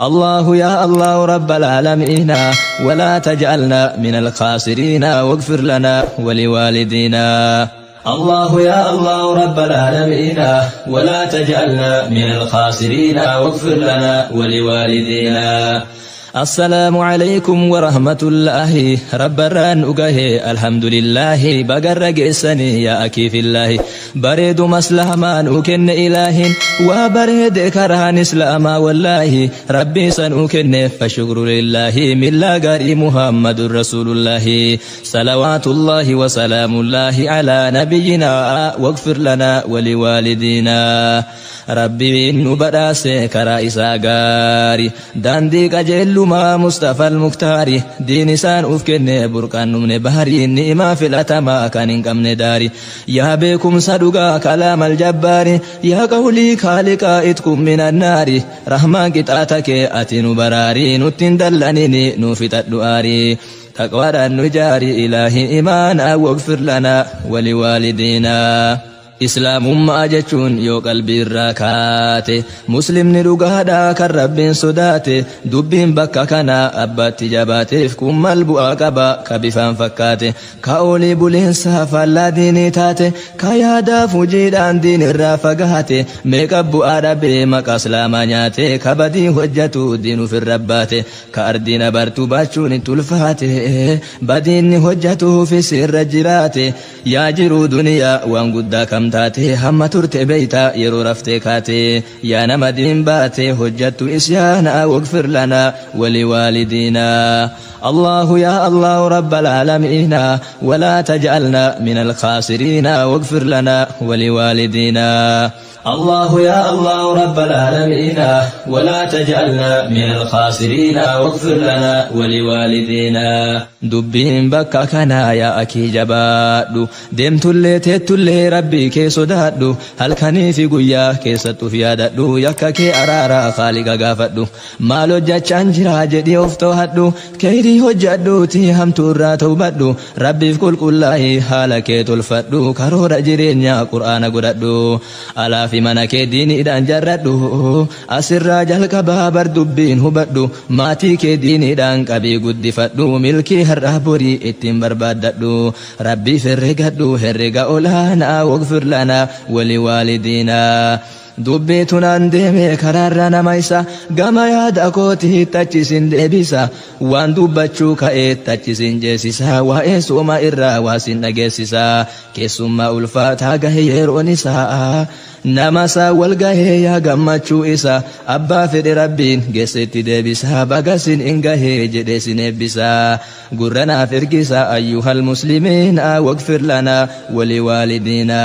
الله يا الله رب العالمين ولا تجعلنا من الخاسرين واغفر لنا ولوالدينا. الله يا الله رب العالمين ولا تجعلنا من الخاسرين واغفر لنا ولوالدينا. السلام عليكم ورحمة الله رب الران أقاه الحمد لله بقر قسني يا أكي في الله بريد مسلمان أكن إله وبريد كرهان إسلاما والله ربي سن أكن فشكر لله من لا قاري محمد رسول الله صلوات الله وسلام الله على نبينا واغفر لنا ولوالدينا. ربي نبراس كرائسا غاري داندي قجل ما مصطفى المختار دين سان أفكن بركان من بهري نئما في الأتما كان كم داري يا بكم صدقا كلام الجبار يا قولي خالق اتكم من النار رحمن قطعتك أتن براري نتن دلنني نوفت الدؤاري تقوى النجاري إلهي إيمانا واغفر لنا ولوالدينا. إسلام ما jechuun yoo qalbii irraa kaate muslimni dhugaadhaa kan rabbiin sodaate dubbiin bakka kanaa abbaatti jabaateef kun mal bu'aa qaba ka bifaan fakkaate ka olii buleensaa faallaa diinii taate ka yaadaaf hojiidhaan diin irraa fagaate meeqa bu'aa dhabee maqaa islaamaa nyaate ka badii hojjetu diin ofirra baate ka ardiin abartuu baachuun itti ulfaate badiinni hojjetuufis irra jiraate yaa jiruu duniyaa waan guddaa kam taate hamma turte beeyta yeroo raftee kaate yaa nama diin baate hojjattu isyaana واغفر لنا ولوالدينا. الله يا الله رب العالمين ولا تجعلنا من الخاسرين واغفر لنا ولوالدينا. الله يا الله رب العالمين ولا تجعلنا من الخاسرين واغفر لنا ولوالدينا. دبين بكا كنا يا أكي جبادو دمتلي تتلي ربي كي صدادو هل كني في قيا كي ستو في ياددو يكا كي أرارا خالق غافدو مالو جاتشان جرا جدي افتو هدو كيري هجدو تي هم تورا توبدو ربي في كل كله حالك تلفدو كرور جرينيا قرآن قددو ألا في منك ديني دان جردو أسر jalqabaa bar dubbiin hubadhu maatii kee diiniidhaan qabii guddifadhu milkii har'aa borii ittiin barbaaddadhu rabbiif herregadhu herrega olaanaa واغفر لنا ولوالدينا. Dubbii tunaan deeme karaarra nama isa gama yaada kootii tachisin deebisa waan dubbachuu ka'ee tachisin jeesisa waa'ee sooma irraa waasin dhageessisa keessummaa ulfaataa gahe yeroon isaa nama isaa wal gahee yaa gammachuu isa abbaa fedhe rabbiin geessetti deebisa bagasin in gahee jedhee sin eebbisa gurra naaf ergisa ayyuhal muslimiina واغفر لنا ولوالدينا.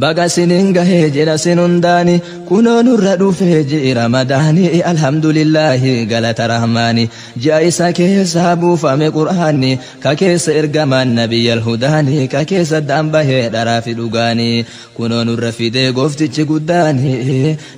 Baga sinin gahee jedha sin hundaani kunoo nurra dhufee ji'i ramadaani alhamdulillahi galata rahmaani ji'a isa keessaa buufame qur'aanni ka keessa ergamaan nabiyyal hudaani ka keessa daan bahee dharaa fi dhugaani kunoo nurra fidee gooftichi guddaani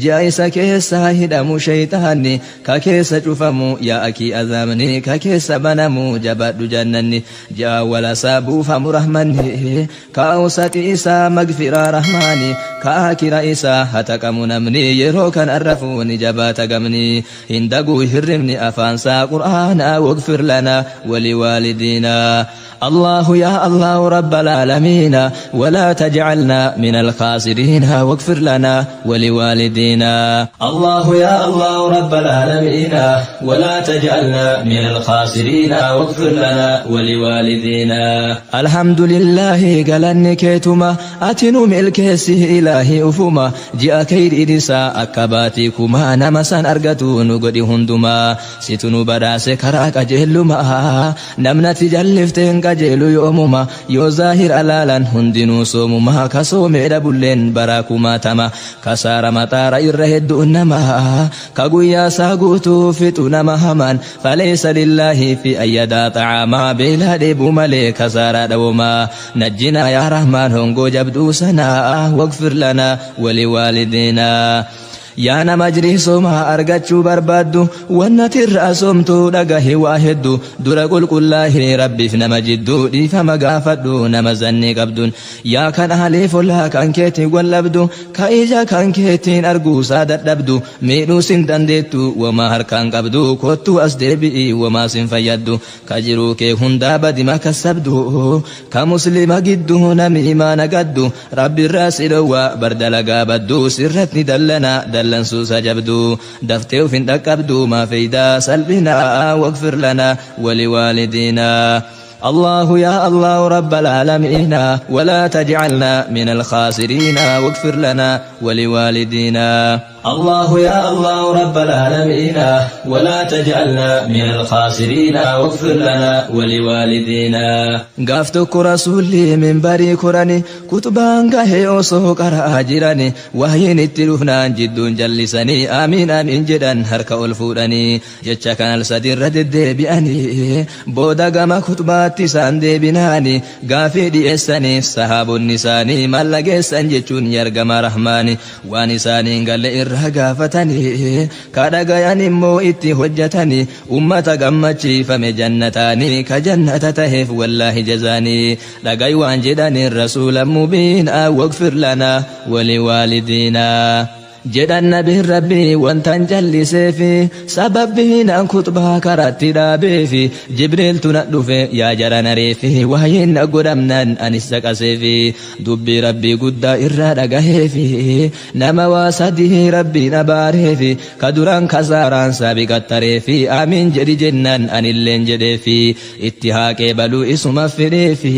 ji'a isa keessaa hidhamu shayxaanni ka keessa cufamu yaa akii azaabni ka keessa banamu jabaadhu jannanni ji'a walasaa buufamu rahmanni ka awsati isaa magfiraa rahmani ka akira isaa hataqamu namni yeroo kan arrafuuni jabaata gamni hin daguu hirribni afaansaa qur'aana واغفر لنا ولوالدينا. الله يا الله رب العالمين ولا تجعلنا من الخاسرين واغفر لنا ولوالدينا. الله يا الله رب العالمين ولا تجعلنا من الخاسرين واغفر لنا ولوالدينا. الحمد لله قالني كيتما أتنو ملكسي إلهي أفما جاء كير إدسا أكباتيكما نمسان أرغتو نقدي هندما ستنو براس كراك أجهلما نمنا تجلفتين qajeelu yoomuma yoo zaahir alaalan hundinuu soomuma ka soomee dhabulleen baraa kumaatama kasaara maxaara irra hedduu namaa ka guyyaa isaa guutuu fixu nama hamaan faleessa lillaahi fi ayyadaa xacaamaa beelaa dheebuu malee kasaaraa dhawomaa najjinaa yaa rahmaan hongoo jabduu sanaa واغفر لنا ولوالدينا. Yaa nama jirii soomaa argachuu barbaaddu wannati irraa soomtuu dhagahi waa hedduu dura qulqullaahii rabbiif nama jidduu dhiifama gaafadhu nama zannii qabduun yaa kan ahaliif ollaa kan keetiin wallabdu ka ija kan keetiin arguusaa dadhabdu miidhuu sin dandeettu wamaa harkaan qabdu kottuu as deebi'i wamaa sin fayyaddu ka jiruu kee hundaa badima kassabdu ka muslima gidduu nami imaana gaddu rabbi irraa si dhowwaa bardalagaa badduu sirratti dallana dallansuusa jabdu daftee uf hin dhaqqabdu maa feeydaa salphinaa واغفر لنا ولوالدينا. الله يا الله رب العالمين ولا تجعلنا من الخاسرين واغفر لنا ولوالدينا. الله يا الله رب العالمين ولا تجعلنا من الخاسرين واغفر لنا ولوالدينا. قافتك رسولي من بري كرني كتبان قهي أصوك أجرني وهين التلفنا جد جلسني آمين آمين جدا هرك ألفورني جتشا كان السدير ردد بأني بودا قما كتبات isaan deebinaani gaafii dhi'eessaniif sahaabonni isaanii mallageessan jechuun yargama rahmaani waan isaaniin galle irraa gaafatanii kadhagayan immoo itti hojjetanii ummata gammachiifame jannataanii ka jannata taheef wallaahi jazaanii dhagay waan jedhaniin rasuula mubiinaa waqfir lanaa waliwaalidiinaa. Jedhan nabiin rabbii wantan jalliseefi sababbiin an kutbaa karatti dhaabeefi jibriiltu na dhufe yaa jara nareefi waa'een na godhamnaan anis caqaseefi dubbii rabbii guddaa irraa dhagaheefi nama waa sadii rabbiin abaareefi ka duraan kasaaraan saabiqattareefi amiin jedhi jennaan anilleen jedheefi itti haaqee baluu isuma fedheefi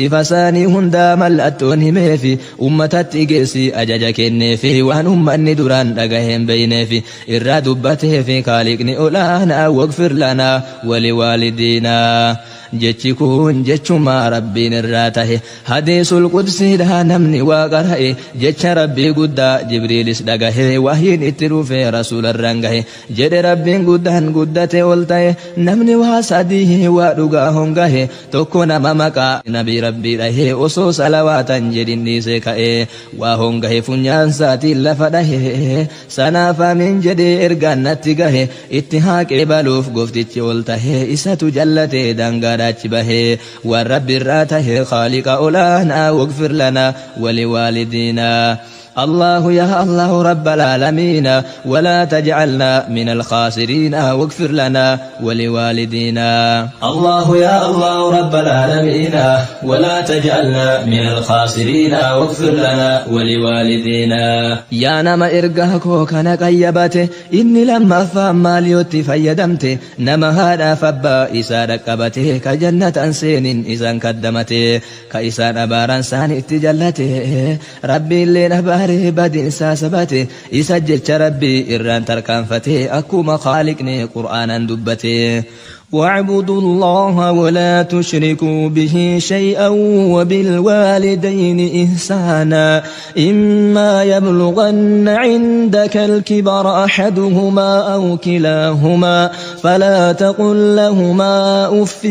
sifa isaanii hundaa mallattoon himeefi ummatatti geessi ajaja kenneefi waan ummanni duraan dhagaheen beyneefi irraa dubbateefi kaaliqni olaanaa waqfir lanaa waliwaalidiinaa. Jechi kun jechuma rabbiin irraa tahe hadiisul qudsiidha namni waa qara'e jecha rabbii guddaa jibriilis dhagahe wahyiin itti dhufe rasuularraan gahe jedhe rabbiin guddaan guddate ol ta'e namni waa sadii waa dhugaa hongahe tokko nama maqaa nabii rabbii dhahe osoo salawaatan jedhin dhiise ka'e waa hongahe funyaan isaatiin lafa dhahe sanaaf amiin jedhee ergaan natti gahe itti haaqee baluuf gooftichi ol tahe isatu jallate daangaa achi bahee waan rabbi irraa tahe khaaliqa olaanaa waqfir lanaa waliwaalidiinaa. الله يا الله رب العالمين ولا تجعلنا من الخاسرين واغفر لنا ولوالدينا. الله يا الله رب العالمين ولا تجعلنا من الخاسرين واغفر لنا ولوالدينا. يا نما إرقاكو كان قيبته إني لما فهم ماليوتي فيدمته نما هذا فبا إسا ركبته كجنة سين إسان كدمته كإسان أباران سان اتجلته ربي اللي نبا badinsaa sabate isa jecha rabbii irraan tarkaanfate akkuma khaaliqni qur'aanan dubbate. واعبدوا الله ولا تشركوا به شيئا وبالوالدين إحسانا إما يبلغن عندك الكبر أحدهما أو كلاهما فلا تقل لهما أف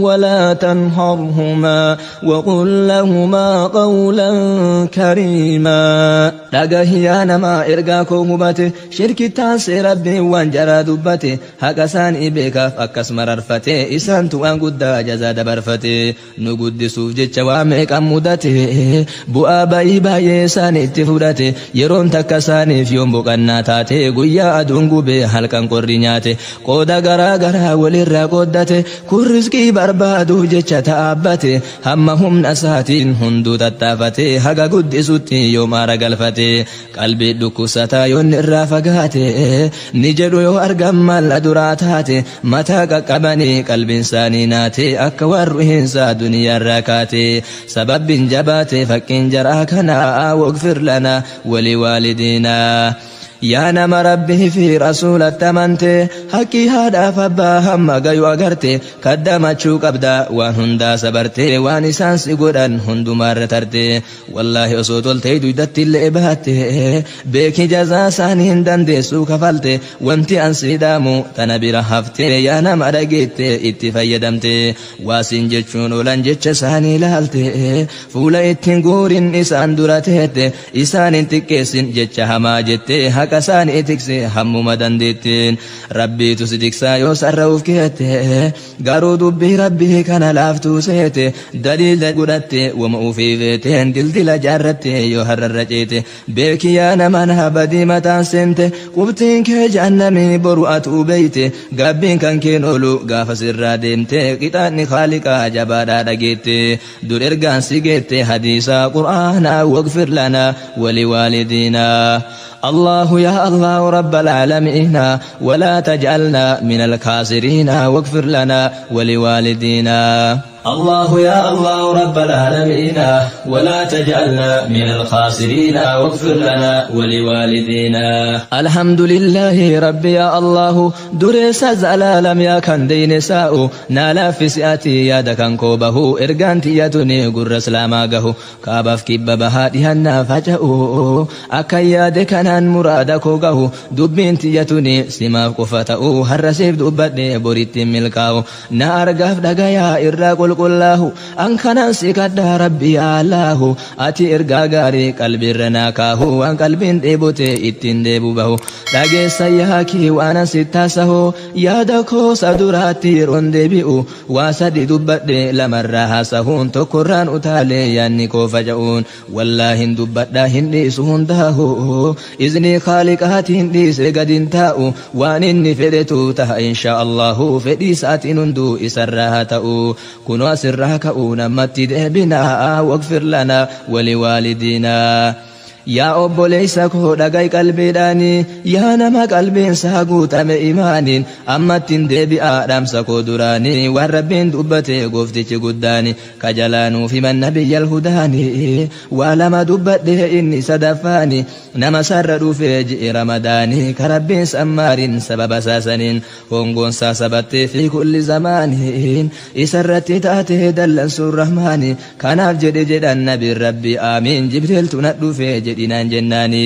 ولا تنهرهما وقل لهما قولا كريما. dhagahi yaa nama ergaa koo hubate shirkitaan rabbii waan jaraa dubbate haqa isaanii beekaaf akkas mararfate isaantu waan guddaa jazaa dabarfate nu guddisuuf jecha waa meeqan mudate bu'aa ba'ii baay'ee isaaniitti fudhate yeroon takka isaaniif yoon boqannaa taate guyyaa aduun gubee halkan qorri nyaate qooda garaa garaa walirraa qooddate kun rizqii barbaaduuf jecha ta'aabbate hamma humna isaatiin hunduu tattaafate haga guddisutti yoom aara galfate qalbii dhukkubsataa yoon irraa fagaate ni jedhu yoo argan malla duraa taate mataa qaqqabanii qalbiin isaanii naate akka waan ruhiinsaa duniyaarraa kaate sababbiin jabaate fakkiin jaraa kanaa waqfir lanaa waliwaalidiinaa. Yaa nama rabbii fi rasuulatti amante haqqii haadhaaf abbaa hamma gayu agarte kaddamachuu qabda waan hundaa sabarte waan isaan si godhan hundumaarra tarte wallaahi osoo toltee duydatti illee baatte beeki jazaa isaanii hin dandeessuu kafalte wanti an si dhaamu tana bira hafte yaa nama dhageette itti fayyadamte waasiin jechuun oolan jecha isaanii ilaalte fuula ittiin guurin isaan dura teette isaan hin xiqqeessin jecha hamaa jette haqa Haqa isaanii tiksi hammuma dandeettiin. Rabbiitu si tiksaa yoo sarra'uuf keette, garuu dubbii rabbii kana laaftuu seete. Daliila godhatte wama ufii feeteen dildila jaarratte yoo har'arra ceete. Beeki yaa nama naa badii mataan seente, qubtiin kee jahannamii boru atuu beeyte. Gaabbiin kan keen oolu gaafa sirraa deemte, qixaanni khaaliqaa jabaadhaa dhageette. Dur ergaan si geette hadiisaa qur'aanaa واغفر لنا ولوالدينا. الله يا الله رب العالمين، ولا تجعلنا من الخاسرين، واغفر لنا ولوالدينا. الله يا الله رب العالمين، ولا تجعلنا من الخاسرين، واغفر لنا ولوالدينا. الحمد لله ربي يا الله، درس زلالم يا كان دين ساء نالا في سئاتي يا دكان كوبه إرغانتي يتني قر سلاما كابف كيب بها دهنا فجأو أكيا دكانان muraada koo gahu. Dubbiin tiyyatuni simaaf qofa ta'u, har'a siif dubbadhe boritti milkaa'u. Na argaaf dhagayaa irraa qulqullaahu, an kanan si kadhaa rabbi yaa ati ergaa gaarii qalbiirra naa kaahu, waan qalbiin dheebote ittiin deebu bahu. Dhageessa yaakii waan an sittaasahu, yaada koosa duraatti yeroon deebi'u waa sadi dubbadhe, lamarraa haasahuun, tokkorraan utaalee yaanni koo faca'uun. Wallaahin dubbadhaa hin dhiisu hundaahu, iznii khaaliqaatiin dhiise gadin taa'u. Waan inni fedhetu taha insha Allahu, fedhii isaatiin hunduu isarraa haa ta'u. Kunoo asirraa ka'uu namatti deebinaa, واغفر لنا ولوالدينا. Yaa obboleessa koo dhagai qalbiidhaanii, yaa nama qalbiinsaa guutame imaaniin, ammattiin deebi'aa dhaamsa koo duraanii. Waan rabbiin dubbate gooftichi guddaani kajalaanuuf himan nabiyyal hudaanii, waa lama dubbadhe, inni sadaffaani nama sarra dhufee ji'i ramadaanii ka rabbiin sammaariin sababa saasaniin hongoonsaa sabattee fi kulli zamaaniin isarratti taatee dallansuun rahmaani. Kanaaf jedhe jedhan nabiin rabbi aamiin, jibriiltu na dhufee jedhinaan jennaani.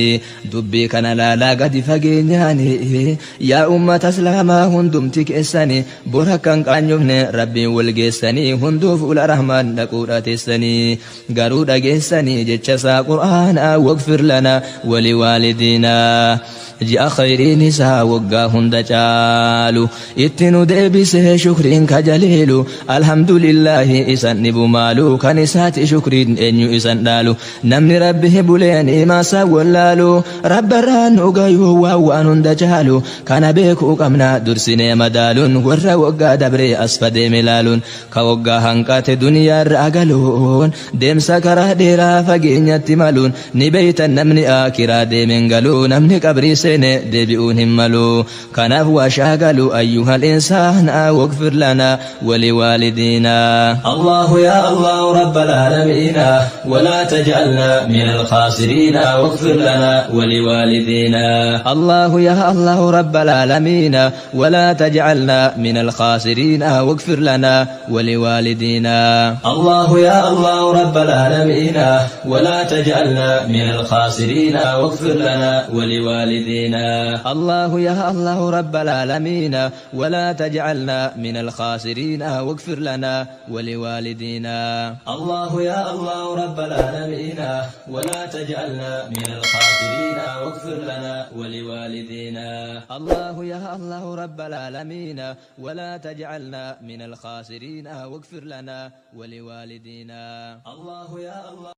Dubbii kana laalaa gadi fageenyaani, yaa ummata islaamaa hundumti keessani, bora kan qaanyofne rabbiin wal geessanii, hunduu fuula rahmaan dhaquudha teessanii, garuu dhageessanii jecha isaa qur'aanaa, واغفر لنا ولوالدينا. Ji'a khayriin isaa waggaa hunda caalu itti nu deebisee shukriin kajaliilu, alhamdulillaahi isan dhibu maalu, kan isaati shukriin eenyu isan dhaalu. Namni rabbi buleen imaasaa wallaalu, rabbarraan nu gayuu waan waan hunda caalu. Kana beekuu qabna dursinee madaaluun, warra waggaa dabree as fadeeme laaluun, ka waggaa hanqate duniyaarra galuun, deemsa karaa dheeraa fageenyatti maluun ni beeytan. Namni akiraa deemeen galuu, namni qabrii seene deebi'uun hin malu. Kanaaf waa shaagalu أيها الإنسان، واغفر لنا ولوالدينا. الله يا الله رب العالمين، ولا تجعلنا من الخاسرين، واغفر لنا ولوالدينا. الله يا الله رب العالمين، ولا تجعلنا من الخاسرين، واغفر لنا ولوالدينا. الله يا الله رب العالمين، ولا تجعلنا من الخاسرين، واغفر لنا ولوالدينا. الله يا الله رب العالمين، ولا تجعلنا من الخاسرين، واغفر لنا ولوالدينا. الله يا الله رب العالمين، ولا تجعلنا من الخاسرين، واغفر لنا ولوالدينا. الله يا الله رب العالمين، ولا تجعلنا من الخاسرين، واغفر لنا ولوالدينا. الله يا الله.